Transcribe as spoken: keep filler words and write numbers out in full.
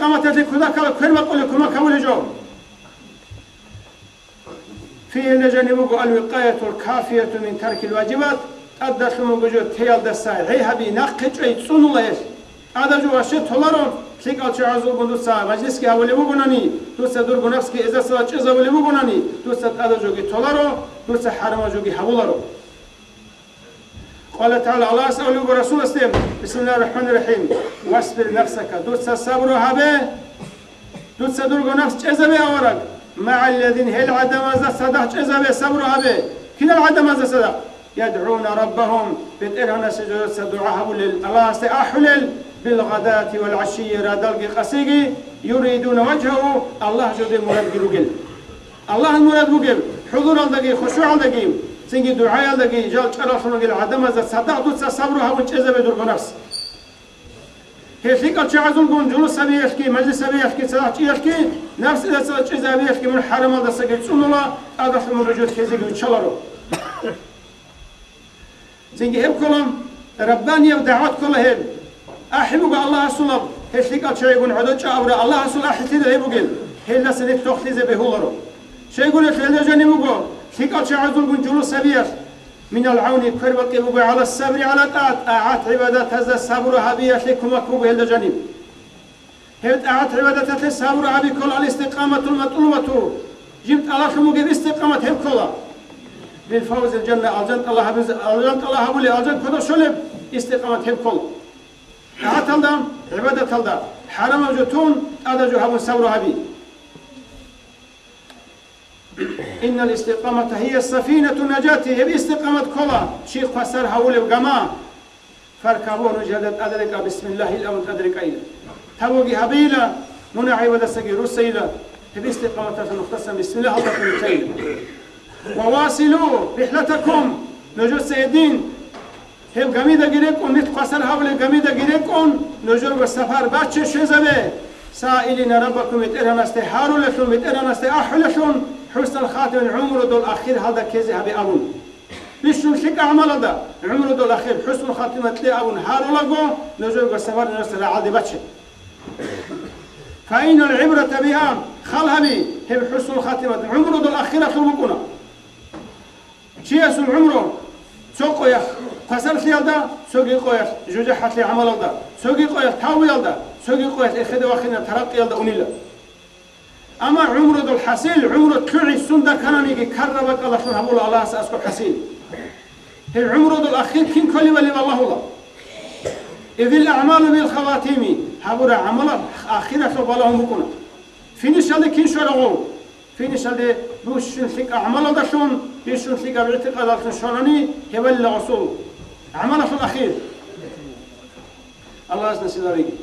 Къияматалъе кутакалда квербакъулеб кумек гьабулеб жо. Фигьи гьелда жаниб буго алвикъаятул кафияту мин таркил важибат, тӀадалъун буго жо теялдаса гӀей гьаби, нахъе чӀвай цӀунула гьелъ. ТӀадаб жо ваще толаро, лъикӀал чагӀазулгун дуца мажлисги гьабулеб бугонани, дуца дурго напсги эзарсала чӀезабулеб бугонани, дуца тӀадаб жоги толаро, дуца хӀарамаб жоги гьабуларо. Къала ТагӀала, Аллагьас абулеб буго Расуласде, бисмиллагьир рахӀманир рахӀим, «Васбир нафсака», дуца сабру гьабе, дуца дурго напс чӀезабе, авараг, «магӀаллазина», гьел гӀадамазда цадахъ чӀезабе, сабру гьабе. Кинал гӀадамазда цадахъ? «ЯдгӀуна раббагьум», БетӀергьанасе жидеца дугӀа гьабулел, Аллагьасде ахӀулел, «билгъадати вал гӀашийи», радалги къасиги, «юридуна важгьагьу», Аллагь жидее мурадги ругел. Аллагьас мурад бугеб, хӀузуралдаги, хушугӀалдаги, цинги дугӀаялдаги жал чӀаралъун ругел гӀадамазда цадахъ дуца сабру гьабун чӀезабе дурго напс. Гьел лъикӀал чагӀазулгун жулус гьабиялъги, мажлис гьабиялъги, цадахъ чӀиялъги, напс эзарсала чӀезабиялъги мун хӀарамалдасаги цӀунула, тӀадалъун мун ружуялъ ккезеги виччаларо. Цинги гьеб ккола, раббанияб дагӀват ккола гьеб. АхӀи буго Аллагьасулаб, гьел лъикӀал чагӀигун гӀодов чӀа абураб Аллагьасул ахӀи лъида гьеб бугел, гьелдаса нилъ тохлъизе бегьуларо. Щайгурелъул гьелда жаниб буго, лъикӀал чагӀазулгун жулус гьабиялъ, минал гӀавни, квербакъи буго, гӀала сабри гӀала тӀагӀат, тӀагӀат-гӀибадатазда сабру гьабиялъе кумек буго гьелда жаниб. Гьеб тӀагӀат-гӀибадаталъе сабру гьаби ккола ал-истикъаматул матлубату, жиб тӀалаб бугеб истикъамат гьеб ккола. Бил фавзил жанна, алжан тӀалаб гьабизе, алжан тӀалаб гьабулеб, алжан кодоб щолеб истикъамат гьеб ккола. ТӀагӀаталда, гӀибадаталда, хӀарамаб жо тун, тӀадаб жо гьабун сабру гьаби. Иннал истикъамата гьия сафинату нажати, гьеб истикъамат ккола чи хвасар гьавулеб гама. Фаркабугьа, нуж гьелда тӀаде рекӀа, бисмиллагьил абун тӀаде рекӀайила. Тавбаги гьабейила, мунагӀи гӀибадатасаги руссайила, гьеб истикъаматалъул нухдасан бисмиллагьалдалъун рилълъайила. Ва василу рихӀлатакум, нужеца гьедин гьеб гамидаги рекӀун, нилъ хвасар гьавулеб гамидаги рекӀун, нужерго сапар бачча щвезабе, саилина раббакум, БетӀергьанасде гьарулелъун, БетӀергьанасде ахӀулелъун, хӀуснал хатимин, гӀумрудул ахир гьалда ккезе гьабе абун. Бищун лъикӀа гӀамалалда, гӀумрудул ахир хӀуснул хатима кье абун гьарулаго, нужерго сапар нужеца рагӀалде бачча. Фаинал гӀибрата бигьа, хал гьаби, гьеб хӀуснул хатимат гӀумрудул ахиралъул букӀуна. Чиясул гӀумру цо къоялъ хвасарлъиялда, цоги къоялъ жужахӀалъе гӀамалалда, цоги къоялъ тавбиялда, цоги къоялъ эхеде вахине таракъиялда унила. Амма гӀумрудул хӀасил, гӀумру лъугӀи сунда ккананиги, карра бакӀалдалъун гьабула Аллагьас аскӀоб хӀасил. Гьеб гӀумрудул ахир кин кколебали балагьула. Изил аъмалу бил хаватими, гьабураб гӀамалал ахиралъул балагьун букӀуна. Финишалде кин щварагъул? Финишалде бищун лъикӀа гӀамалалдалъун, бищун лъикӀаб гӀитикъадалъун щварани, гьеб балила гъосул гӀамалалъул ахир. Аллагьас насиблъариги.